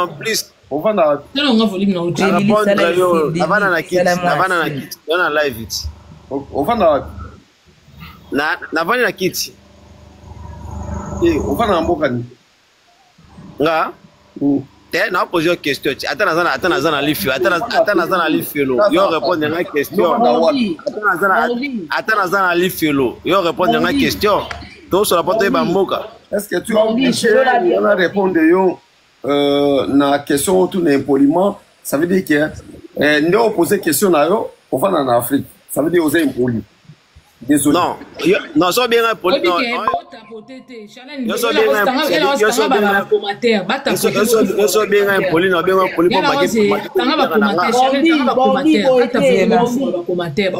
En plus Ovanda wapi? Tala nga volume na ote. Na répondre yo, navanda na kiti, navanda na kiti, na live it. Ovanda wapi? Na navandi na kiti. Eh, ovanda na mboka nini? Nga? Te na pose yo question ti ata naza na ata naza na lifelo ata na ata naza na lifelo yo répondre nga question ata naza na ata naza na lifelo yo répondre nga question tosola po toyeba mboka. Est-ce que tu as obligé na répondre yo na question oyo tuna impoliment? Ça veut dire que nde opose question na yo, ofanda na Afrique, ça veut dire oza impoli. Désolé. Non, yo, non, so bien impoli. Non, yo so bien impoli, non, bien impoli po make. Tanga ba commentaire,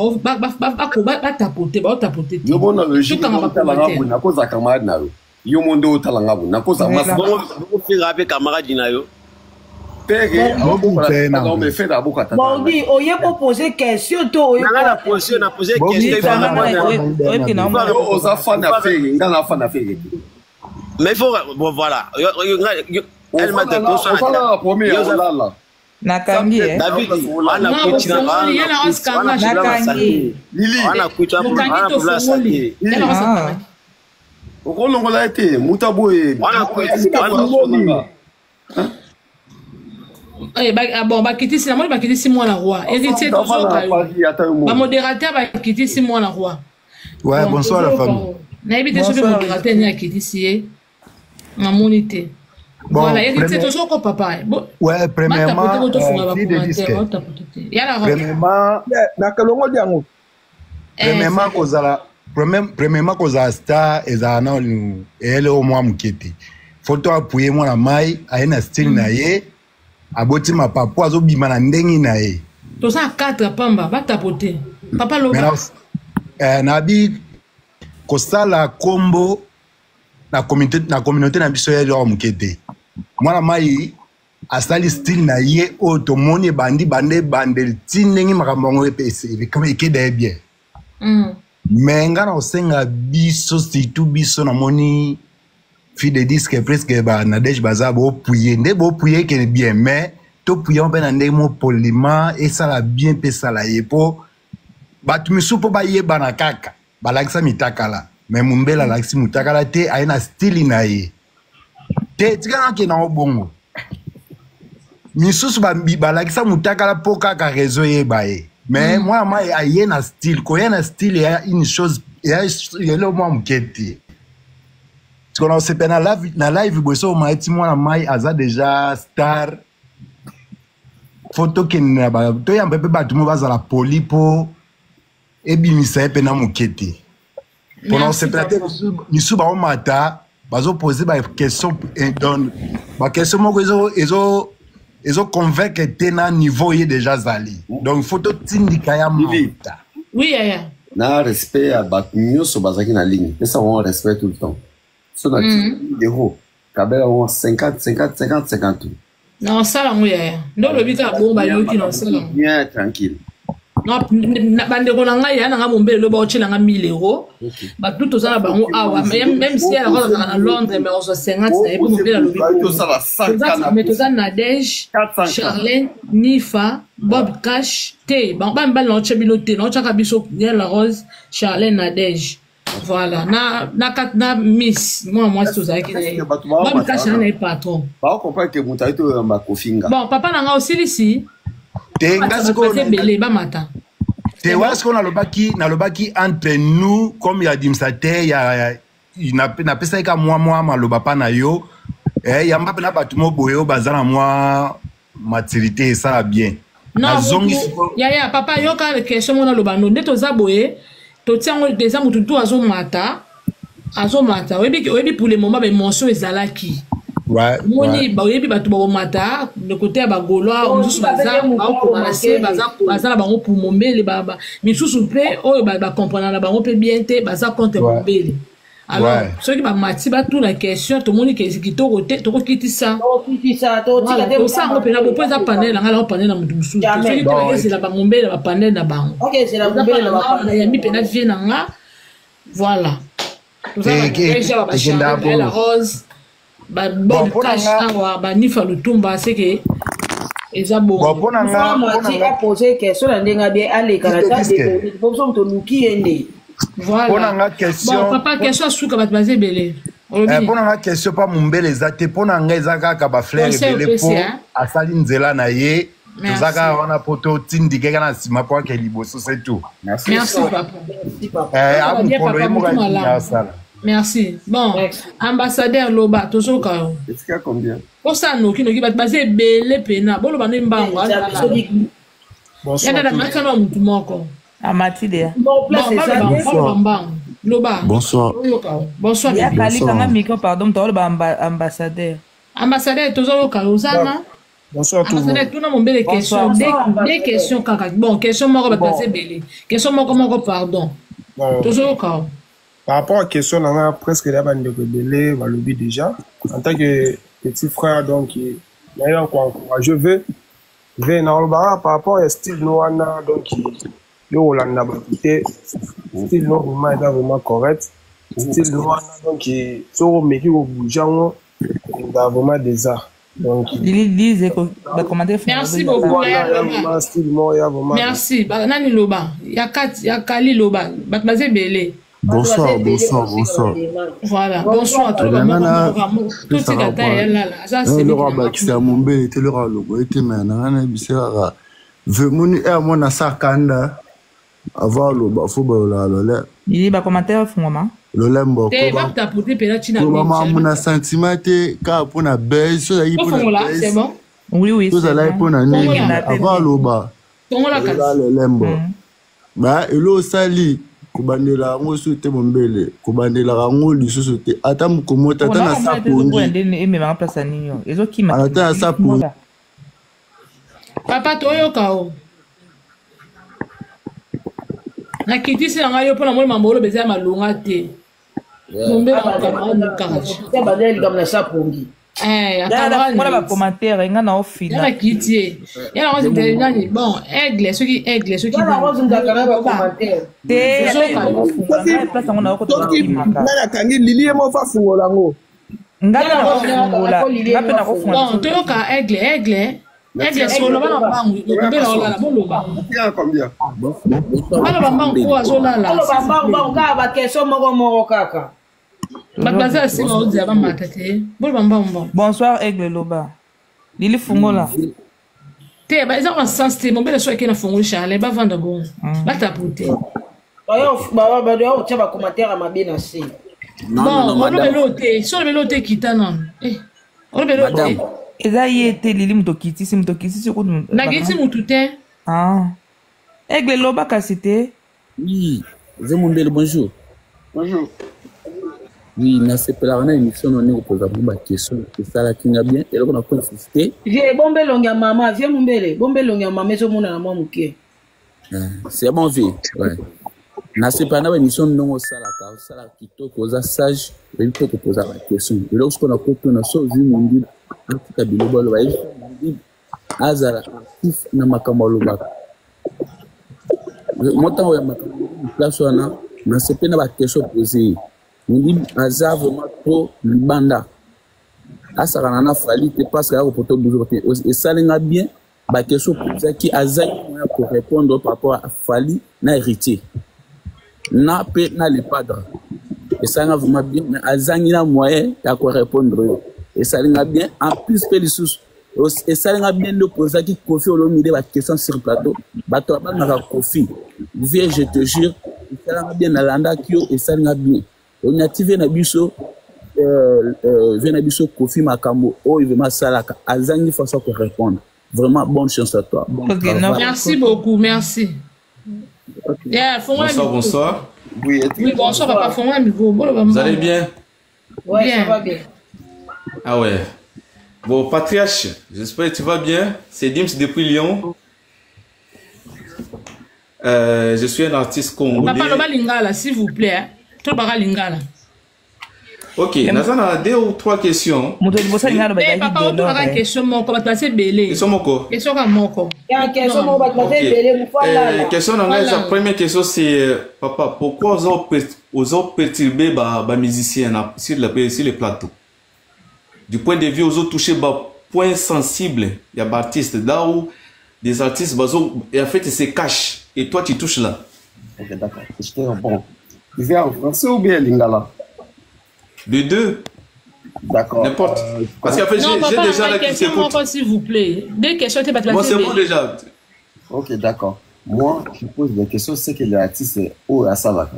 batapote, baotapote. Yo bona logique, otalanga boye, nakoza camarade na yo. Yo mo nde otalanga boye, nakoza masa. Bongo finga pe camarade na yo. Pere, abokola aboka tata. Bobi, oye ko poser question to oye. Nanga na poser, na poser question. Yo oza fan ya Ferre, nga na fan ya Ferre. Mais il faut bon voilà. Elle m'a dit tout ça. Osala na premier olala. Nakangi eh. David, ana kuchi na Nakangi. Lili. Ana kuchi ana problème santé. Okolongola ye te, mutu aboye. Ana kuchi ana Eh, ba, ah, bon bakitisi, namoni bakitisi mwana roi Héritier, tozoka yo bamodérateur bakitisi mwana roi. Ouais, bonsoir la famille. Nayebi te soki modérateur nini akitisi ye, namoni te. Bon, voilà, Héritier, tozoko papa. Bon, ouais, premièrement, fille de disque. Premièrement, nakalongoli yango. Premièrement, kozala premièrement kozala star ezala nanu eyele oyo mwa moke te. Faut to appuyer mwana mai aye na style na ye, aboti mapapu, azobima na ndenge na ye. Toza 4 pamba batapote papa loba. Nabi kosala kombo na communauté, na communauté na biso ya eloko moke te. Mwana mai asali style na ye oyo tomoni ebandi banda ebandeli ti ndenge makambo yango ekeda ye bien. Mais nga na kosenga biso, surtout biso, namoni fille de disque presque ba Nadege baza bopuye nde bopuye ekende bien, mais topuye mpe na ndenge mo poliment esala bien mpe esala ye mpo bato misusu mpo bayebana kaka balakisa mitakala, mais Mombele alakisi mutakala te, aye na style na ye te. Tika nakende yango bongo, misusu balakisa mutakala mpo kaka réseau eyeba ye, mais mwana mai aye na style, koya na style ya une chose ya eloko mwa moke te. Sikoyo na osepela na live boye, so omaya ti mwana mai aza déjà star, faut tokende na toyamba mpe bato mo bazala poli mpo ebimisa ye mpe na moke te. Mpona osepela te, misu baomata bazopose baquestion, donc baquestion moko ezoconvaincre te na niveau ye déjà azali, donc faut totindika ya mata. Oui yaya. Na respect ya bato nyonso bazalaki na ligne, pesa bango respect tout le temps. So na dero kabela bango 50 50 50 50. Na osala yango yaya, nde olobi kaka bongo, bayoki na osala yango. Bien, tranquille. Bandeko na ngai, ya na ngai Mombele, loba otyela nga 1000 euro. Bato toza na bango awa, même si yala azalaka na Londres, mais ozwa 50 na ye mpo Mombele alobi. Mais toza Nadege, Charlene, Nifa, Bob Cash te, bamibali na otya bino te, na otyaka biso ya la Rose, Charlene, Nadege, voilà, na na na miss mwana mwasi tozalaki na ye, Bob Cash na ye patron. Baocomprendre ke moto ayi toyamba kofinga. Bon, papa na ngai osilisi. Te, nga sikoyo ebele bamata. Te, wana sikoyo nalobaki entre nous comme ya administrateur ya napesaki ka mwa maloba mpa na yo, yamba mpe na bato mo boye oyo baza na mwa maturité, esala bien. Nazongi. Yaya, papa, yoka question mona loba no nde toza boye, totia yango eza motu tu azomata, azomata. Oyebi, pour le moment baémotion ezalaki. Omoni, oyebi, bato bakomata de côté ya bagaulois, mosusu baza baokoma na se, baza na bango pour Mombele, misusu mpe oyo bacomprendre na bango mpe bien te, baza contre Mombele. Alors soki bamati batuna question, tomoni ke kitoko te, tokokitisa, tosala yango mpena bo mpo eza panel na ngai, nango panel na motu mosusu te. Soki te bakezela bamombele bapanel na bango, nayambi mpena vie na nga. Voilà, toza la Rose. Ba bon cash awa ba nifa lutumba c'est que eza bongo. Bon pona nga pona nga poser question na ndenge bien aleka na ta de po biso toluki ye nde. Voilà. Pona nga question. Bon papa question suka bato baza ebele. Eh, pona nga question pa mumbele eza te pona nga eza kaka ba fleur ebele po asali nzela na ye toza kaka wana po totindike kaka na nsima po ake liboso c'est tout. Merci papa. Eh, amokolo ye moko asala. Merci. Bon, Merci. ambassadeur Loba, tozoka yo. Esika combien? Osala noki noki bato baza ebele pena. Boloba nde mbango. Bonsoir. Yada na matana mutu moko. Amati deya. Bon, place eza te. Baloba mbango. Loba. Bonsoir. Oyoka. Bonsoir. Ya kali kanga micro pardon, toloba ambassadeur. Ambassadeur tozoyoka yo ozana. Bonsoir tout le monde. Tuna mombele question. Deux questions kaka. Bon, question moko bato baza ebele. Question moko moko pardon. Tozoyoka. Par rapport à question na nga presque ya bandeko ebele balobi déjà en tant que petit frère donc naye ko encourager ve ve nalobaka par rapport ya style no wana donc yo kolanda bato te style no vraiment eza vraiment correct style no wana donc soki omeki kobouge yango eza vraiment desa donc merci beaucoup merci nani loba ya kati ya kali loba bato baza ebele. Bonsoir, bonsoir, bonsoir. Voilà, bonsoir. Totika ta ya lala. Aza sebe. Eloko abakisa ya mombele te eloko aloba ete me na ngai nayebisa kaka vemoni e mwana sa kanda avant aloba fo balolaka lole. Lili ba commentaire efungwama. Lolembo te batapote mpena ntina mamu na sentiment te kaka mpo na buzz so ozalaki mpo na buzz. Oui oui. Tozalaki mpo na nini avant aloba. Fongola kasi. Lolembo. Ba elo osali kobandela yango soki te mombele kobandelaka yango lisusu te ata mokomota ata na sapongi ata na sapongi papa toyoka o nakitisi na ngai yo mpo na moni mambo oloba eza ya malonga te mombele bandela likambo na sapongi wana bacommentaire nga na ofina nakiti ye ya nango ezali nani bon aigle soki aigle soki ngai nakangi lili ye moko afungola yango ngai mpe nakofungola toyoka aigle aigle aigle solo bana mbangu okobela olala boloba baloba mbangu po azolala oloba mbangu mbangu kaka bakestion moko moko kaka bato baza ya nsima ozela bamata te boloba mbangu mbangu bonsoir aigle loba lili fungola te eza na sens te mobele so ake na fongoli charle bavanda bongo batapo te badoya kotia bacommentaire ya mabe na se bon olobela oyo te so olobela oyo te kita nano olobela oyo te eza ye te lili moto okitisi moto okitisi kutu nakitisi motu te aigle loba kasi te oui Zemombele bonjour bonjour oui nasepelaka na émission na ndenge okoza bango baquestion esalaki nga bien eloko na koinsiste vie bomba elongi ya mama vie mombele bomba elongi ya mama ezomonana mwa moke c'est bon vie ouais. nasepela na baémission ndenge osalaka osalaka kitoko oza sage oyebi mpe kopoza baquestion eloko sikoyo nakotuna so ozwi mondibu atika biloba aloba yebi mondibu azala actif na makambo alobaka mo ntango ya makambo place wana nasepeli na baquestion pose ye mondibu aza vraiment trop libanda asakana na fali te parce que akopoto buzoba te esali nga bien baquestion opozaki azangi moyen ya korépondre par rapport à fali na héritier na mpe na le padre esali nga vraiment bien mais azangi na moyen ya korépondre yo esali nga bien en plus mpe lisusu esali nga bien nde opozaki kofi olomide baquestion sur plateau bato babangaka kofi vie je te jure esali nga bien nalandaki yo esali nga bien onyati vie na biso vie na biso kofi makambo oyo vraiment asalaka azangi façon ya korépondre vraiment bonne chance à toi bon okay, non. Merci beaucoup merci. Yeah, bonsoir bonsoir. Oui, oui bonsoir papa fongola micro vous allez bien? Ouais, bien. Ça va bien. Ah ouais. Bon, Patriarche, j'espère que tu vas bien. C'est Dims depuis Lyon. Je suis un artiste congolais. Papa loba lingala, s'il vous plaît. Tolobaka lingala. Ok, naza na deux ou trois questions. Moto liboso alinga aloba ezalaki papa otunaka question moko bato baza ebele. Question moko. Question kaka moko. Question moko bato baza ebele moto alala. Question na ngai eza première question c'est papa pourquoi ozo perturber ba ba musiciens na sur le sur le plateau. Du point de vue ozo toucher ba point sensible ya ba artistes là où des artistes bazo et en fait se cachent et toi tu touches là. Ok, d'accord. Je te réponds. Tu veux en français ou bien lingala? Les deux. D'accord. N'importe. Parce qu'en fait, Non, j'ai papa, des gens la là qui question s'écoutent. moko, s'il vous plaît. Deux questions, t'es pas Bon, c'est bon déjà. Ok, d'accord. Moi, je pose des questions, c'est que l'artiste est haut à Salaka.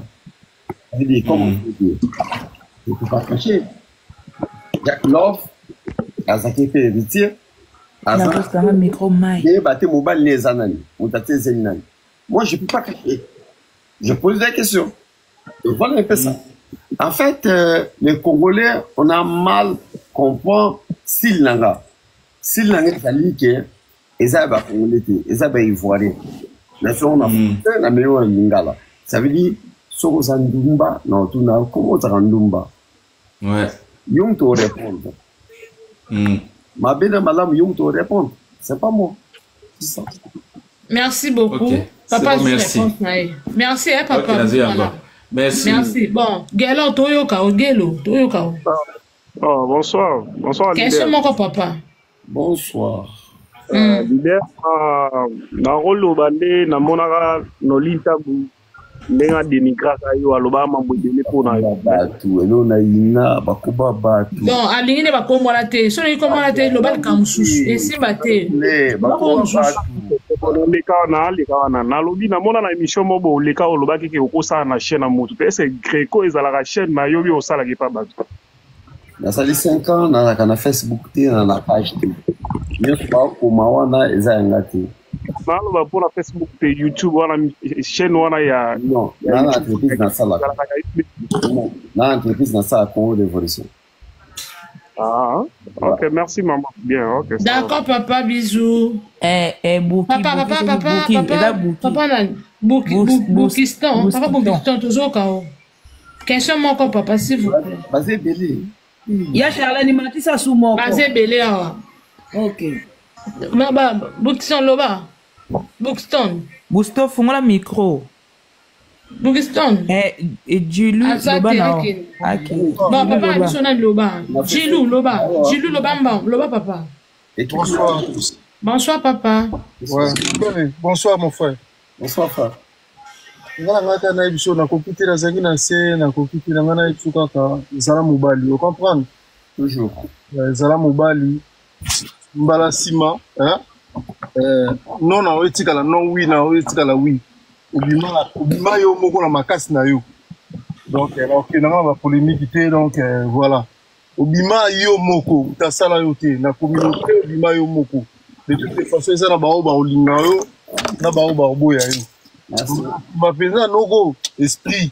Je dis, comment on peut dire? Je ne peux pas cacher. Jack Love, Azaki fait héritier. Nakosanga micro mai. Nayeba te mobali ne eza nani, moto atie ezali nani. Moi, je ne peux pas cacher. Je pose des questions. Et voilà un peu ça. En fait, les Congolais, on a mal comprend style nanga. Style nanga ezali ke eza ya ba Congolais te, eza ba Ivoirien. Na so na français na meyo na lingala. Ça veut dire soki oza ndumba na otuna comment ozaka ndumba. Ouais. Yo moto répondre. Mabe na malamu yo moto répondre. C'est pas moi. C'est ça. Merci beaucoup. Ok, c'est Papa, bon, je merci. réponse na ye. Merci, hein, papa. Ok, nazwi yango. Voilà. Merci. Merci. Bon, Gelo, toyoka o, Gelo, toyoka o. Oh, bonsoir. Bonsoir, Question leader. moko, papa. Bonsoir. Leader, nakoloba nde namonaka Noli Ntabu ndenge adenigraka yo, alobaka mambo ebele mpo na yo. Bato elo na yina bakoba bato. Bon, alingi nde bakombola te. Soki olingi kombola te, loba likambo mosusu. Esimba te. Ne Loba bakoba mosusu. bato. Naleka wana, aleka wana, nalobi namona na émission moko boye oleka olobaki ke okosala na chaîne ya motu te. Ese Greco ezalaka chaîne na yo bi osalaka epa bato? Nasali 5 ans nazalaka na Facebook te, na page te. Nyonso bakoma wana eza yanga te. Naloba mpona Facebook te, YouTube wana, chaîne wana ya Non, ya na YouTube entreprise nasalaka. ezalaka ya Non, na entreprise nasalaka Congo Révolution. Ah, ok, merci maman. Bien, ok, ça va. D'accord, papa, bisous. Eh, eh, Buki, Papa, Buki, papa, soki papa, Buki, eza papa, Buki. papa nani? Buki, Bukistan. Papa Bukistan, tozoka o. Question moko, papa, s'il vous plaît. Baza ebele. Ya Charlène, matisa su moko. Baza ebele awa. Ok. Ba, Bukistan, loba. Bukistan. Busto, fungola micro. Bukistan. Eh, eh, Jilu, Aza loba te, na o. akende. Ake. Bon, papa, Loba. biso nani loba? Jilu, loba. Jilu, loba mba. Loba, papa. Bonsoir à tous. Bonsoir, papa. Ouais. Bonsoir mon frère. Bonsoir frère. Nga na ngai kaka nayebi so nakoki te, nazalaki na se, nakoki te na ngai nayebi so kaka ezala mobali, ocomprendre? Toujours. Ezala mobali mbala nsima, hein? Non na oyo etikala non, oui na oyo etikala oui. Obima, obima yo moko na makasi na yo. Donc nakokende nga na bapolémique te, donc voilà. Obima yo moko, tasala yo te na communauté, obima yo moko. De toutes les façons eza na baoyo bakolinga yo na baoyo bakoboya yo. Ma mpenza noko esprit.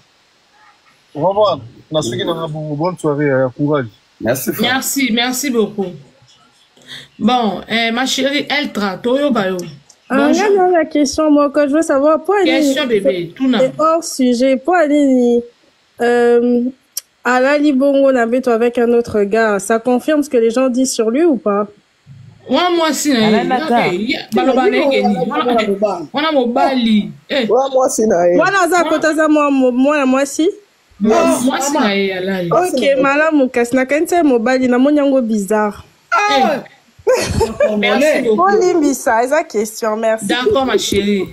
Comprendre? Na soki nanga bongo, bonne soirée, ya courage. Merci frère. Merci, merci beaucoup. Bon, ma chérie Eltra, toyoka yo. Ah, Bonjour. nga na question moko, je veux savoir po nini. Question bébé, tuna. C'est hors sujet. Po nini alali bongo na mbeto avec un autre gars, ça confirme ce que les gens disent sur lui ou pas? Wana mwasi na ye. Alalaka. Ok, baloba na ye keni. Wana mobali. Eh. Wana mwasi na ye. Wana aza kota aza mwana mwasi? Mwasi na ye alali. Ok, malamu kasi nakanisi ye mobali, namoni yango bizarre. Eh. Merci beaucoup. Bolimbisa, eza question, merci. D'accord ma chérie.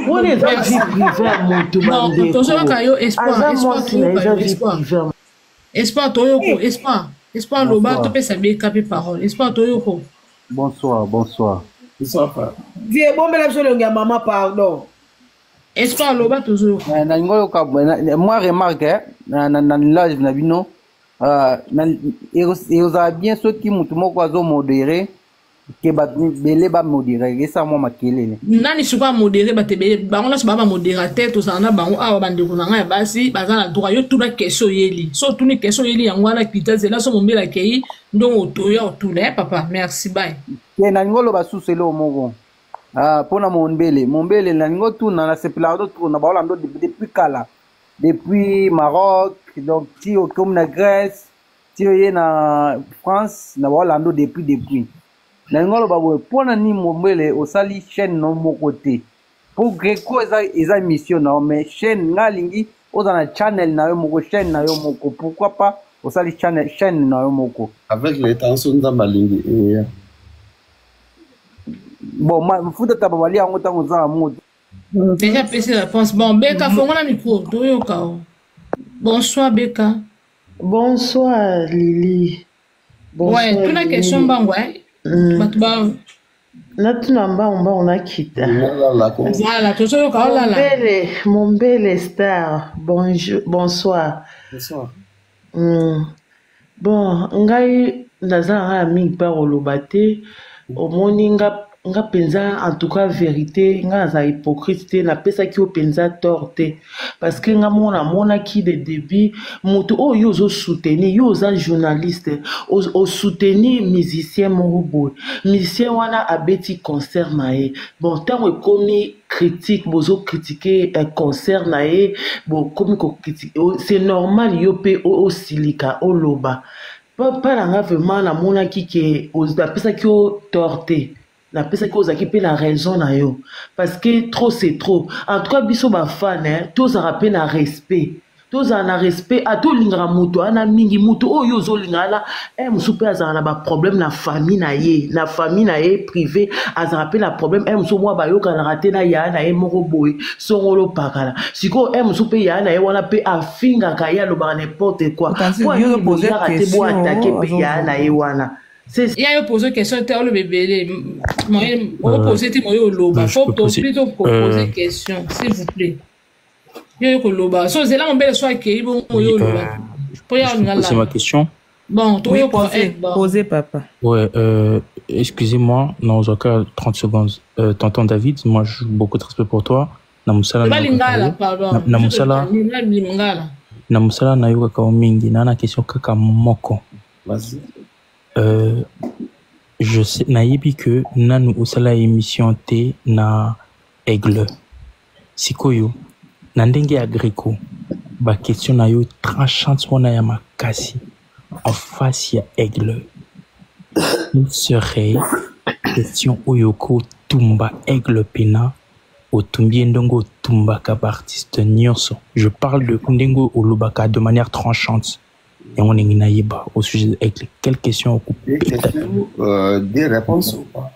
Wana eza vie privée ya moto, Bon, bandeko. tozoyoka yo espoir, Aza espoir mwasi na toyoka eza yo vie espoir. privée ya Espoir toyoko, espoir. Espoir loba Bonsoir. topesa beka pe parole. Espoir toyoko. Bonsoir, bonsoir. Bonsoir frère. Vie bombela biso elongi ya mama, pardon. Espoir loba tozoyoka. Nalingi oyoka boye, mwa remarque na live na bino, ekozala bien soki motu moko azomodere ke bato ebele bamodere, esala mwa makelele. Nani sikoyo amodere bato ebele? Bango nyonso baa bamodérateur, tozala na bango awa. Bandeko na ngai ya basi baza na droit. Yo tuna question oyeli, so otuni question oyeli yango wana, kita nzela so mombela akei ndongo otoya otuna. Papa, merci, bye. Te, nalingi oloba susu eloko moko. Ah, mpona mombele, mombele nalingi otuna, nasepelaka totuna baolanda depuis kala, depuis Maroc, donc ti okomi na Grèce, ti oye na France, na baolanda depuis. Nalingi oloba boye, mpona nini mombele osali chaîne no moko te? Po Greco eza mission na yo, mais chaîne nga alingi ozala na channel na yo moko, chaîne na yo moko, pourquoi pas? Osali chaîne, chaîne na yo moko. Avec le temps so Nzambe alingi eya. Bon, ma futa taba balia yango ntango oza na moto. Déjà pesi réponse. Bon, Beka, fongola micro, toyoka o. Bonsoir Beka. Bonsoir Lily. Bonsoir, ouais, tuna question mbango eh. Bato ba Natuna mbango mbango nakita. Voilà, tozoyoka olala. Mombele, Mombele star. Bonjour, bonsoir. Bonsoir. Bon, ngai naza na ngai ya mingi mpe koloba te. Omoni nga nga mpenza en tout cas vérité nga naza hypocrite te, napesaki yo mpenza tort te parce que nga moko namonaki de début moto oyo yo ozo soutenir, yo oza journaliste, o soutenir musicien moko boye, musicien wana abeti concert na ye, bon ntango ekomi critique, bozo critiquer concert na ye, bokomi ko critiquer, c'est normal yo mpe osilika oloba. Papa na nga vraiment namonaki ke napesaki yo tort te, napesaki yo ozalaki mpe na raison na yo parce que trop c'est trop. En tout cas biso ba fan hein, tozalaka mpe na respect, tozala na respect, ata olingaka moto wana mingi, moto oyo ozolinga wana mosusu mpe azalaka na ba problème na famille na ye, na famille na ye privé azalaka mpe na problème, mosusu mwa bayokanaka te na yaya na ye moko boye songolo pakala. Sikoyo mosusu mpe yaya na ye wana mpe afingaka ye, alobaka n'importe quoi. Okanisi Po yo nini pose boyaka te question, bo attaquer mpe azo yaya na ye wana. C'est Ya yo pose question te oloba ebele. Moyen opose te moyen oloba. Je Faut peux poser. plutôt proposer question, s'il vous plaît. Yo yo koloba. So zela mombele so akei bongo Oui, yo oloba. Po ya je peux olinga poser ma lala. question. Bon, to Oui, yo ko posez, bon. posez papa. Ouais, excusez-moi, non, encore 30 secondes. Tonton David, moi, j'ai beaucoup de respect pour toi. Na musala Loba na yokaka lingala, yo. pardon. Na, na musala, Lingala, lingala. na musala na yokaka yo mingi. Na na question kaka moko. Vas-y. Je sais, nayebi que nanu osala émission te na Aigle. Sikoyo, na ndenge ya Greco, ba question na yo tranchante wana ya makasi en face ya Aigle. Il serait question oyo kotumba Aigle pena otumbi ye ndenge otumbaka ba artiste nyonso. Je parle de ndenge olobaka de manière tranchante. Yango ndenge nayeba au sujet de Aigle. Quelle question Des okopeta? questions, des réponses ou pas?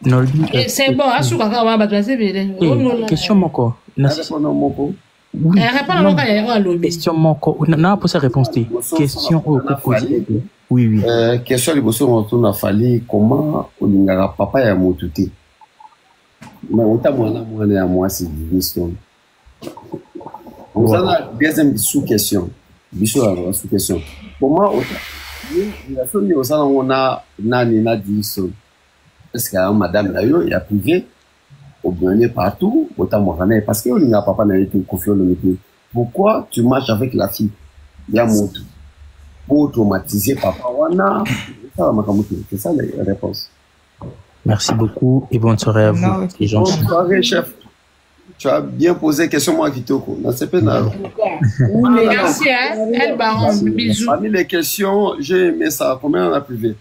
Nolbi, Eh, c'est bon, asuka kaka wana bato baza ebele. eh, question moko. Na répondre moko. Oui, Eh, répondre non, moko ya oyo alobi. question moko. Na na posa réponse te. Liboso Question oyo na okopose Fally. Aigle. Oui, oui. Question liboso na Fally, comment olingaka papa ya motu te? Mais ota mwana mwana ya mwasi Livingstone. Oza na deuxième sous-question. Biso ya sous-question. Comment ota relation nini oza nango na nani na Livingstone? Est-ce que ayo madame na yo ya privé obionne partout otambwaka na ye parce que olingaka papa na ye te, Koffi Olomide te. Pourquoi tu marches avec la fille ya motu pour traumatiser papa wana? Osala makambo te. C'est ça la réponse. Merci beaucoup et bonne soirée à vous. Non, C'est gentil. Bonne soirée, chef. Tu as bien posé question, moi, Kitoko. Na sepe na yo. Merci, hein. El Baron, bisous. Parmi les questions, j'ai aimé ça. Combien on a privé?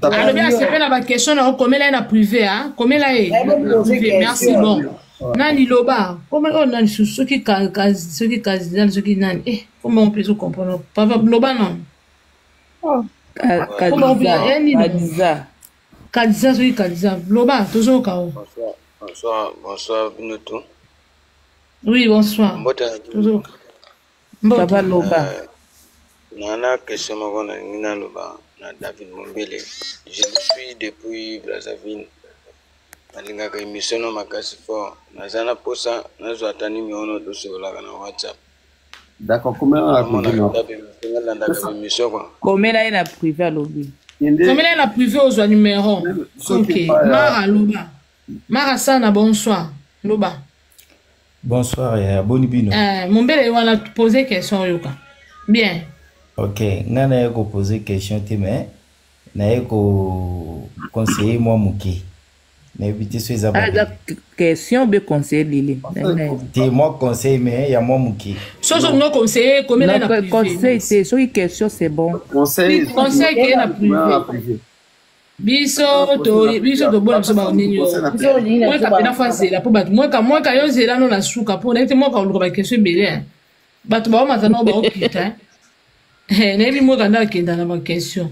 Alobi asepe na ba question na okomela ye na privé, hein. Komela ye na privé. Merci, bon. Nani loba? Comment oh nani soki ka ka soki ka soki nani? Eh, comment on peut se comprendre? Papa loba non. Comment on peut Kadiza, eh nini? Kadiza. Kadiza soki Kadiza. Loba tozoka o. Bonsoir, bonsoir, bonsoir bino tout. Oui, bonsoir. Mbote na bino. Tozoka. Mbote. Papa loba. Na na question moko nalingi naloba na David Mombele. Je le suis depuis Brazzaville. Nalingaka émission no makasi fort. Naza na posa nazwa ata numéro no tosololaka na WhatsApp. D'accord, combien on a privé? Namonaka ata émission, nalandaka émission quoi. Komela ye na privé alobi. Komela ye na privé ozwa numéro. Soki Ok. pa ya Mara loba. Mara sana bonsoir. Loba. Bonsoir, ya boni bino. Mombele wana poser question oyoka. Bien. Ok, nga naye ko poser question te mais naye ko conseiller mwa moke. Nayebi te so eza Ah, eza question be conseiller Lili. Te mwa conseil mais ya mwa moke. Soso no conseiller komela ye na Non, privé. conseil te, soki question c'est bon. Conseil. Conseil ke na privé. Biso to biso tobola biso banini oyo. Mweka pena fa zela po bato mweka mweka yo zela no na suka po nayebi te mweka oluka ba question ebele. Bato baomata nao baokita. Eh, nayebi mweka nde akenda na baquestion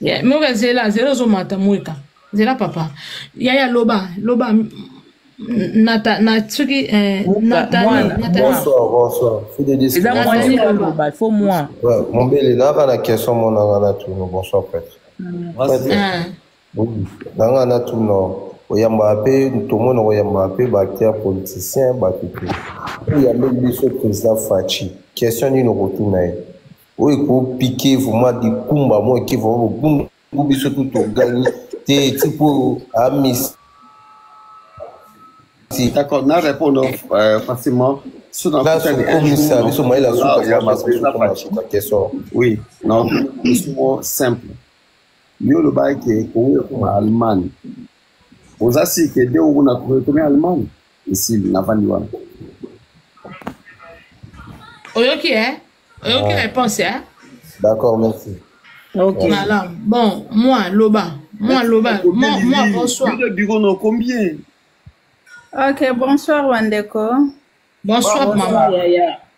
mweka zela zela ozomata mweka zela papa yaya loba loba nata na soki eh, natani natani Bonsoir, bonsoir. Fide disque. Eza mwasi aloba, il faut moi. Ouais, Mombele, naka na question mon nanga na tuno. Bonsoir prêtre. Prêtre. Ah. Oui, nanga na tuno. Oyamba pe tomona oyamba pe ba acteur politicien ba tutu. Oyamba biso président Fatshi. Question nini okotuna ye? Oyo eko piquer vraiment likumba mo eke vraiment bobungu biso tout togangi te tipo amisi. D'accord, na répondre facilement. Place okomisa biso mayele ya suka ya suka question. Oui, non, question simple. Yo olobaki ke Congo ekoma Allemagne. Oza si ke de okuna Congo ekomi Allemagne? Esili, navandi wana. Oyoki eh? Oyoki réponse eh? D'accord, merci. Ok. Malamu. Bon, moi loba. Moi loba. Moi, moi bonsoir. Yo bureau no combien? Ok, bonsoir Wandeko. Bonsoir, maman.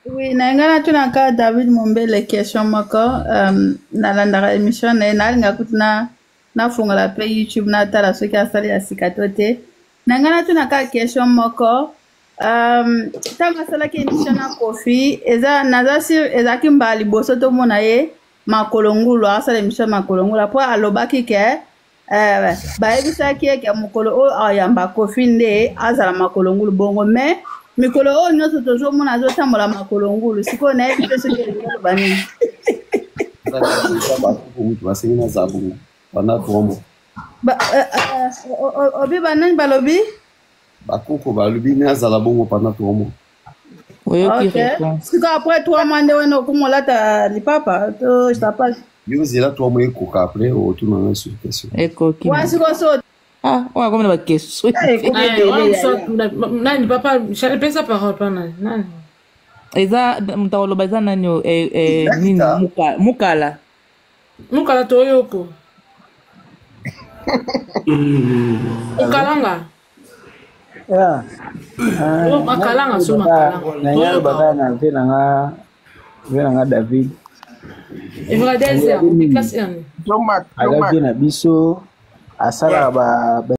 Oui, na ngai natunaka David Mombele question moko nalandaka émission na ye nalinga kutu na nafungola mpe YouTube natala soki asali ya sika to te. Na ngai natunaka question moko ntango asalaki émission na Kofi eza naza sur ezalaki mbala liboso tomona ye makolo ngulu asala émission makolo ngulu po alobaki ke Eh, bayebisaki ye ke mokolo oyo ayamba Kofi nde azala makolo ngulu bongo mais mikolo oyo nyonso tozomona azotambola makolo ngulu sikoyo nayebi te soki elingi oloba nini. Mutu basengi nazala bongo pendant 3 mois. Ba, eh, eh, obi banani balobi? Bakoko balobi nazala bongo pendant 3 mois. Oyoki Ok. réponse. Sikoyo après 3 mois nde wana okoma olata lipapa to sapage. Yo zela 3 mois ekoka après otuna nga sur question. Ekoki. Wana sikoyo so Ah, oyo akomi na baquestion. Eh, wana mosusu atuna nani papa Charles pesa parole pa nani nani Eza moto akoloba eza nani oyo, eh, eh, nini mukala. Mukala toyoko. Okalanga. Yeah. Oh, makalanga so makalanga. Na ngai alobaka na ve na nga ve na nga David. Evradez ya classe yani. Aza vie na biso asalaka ba.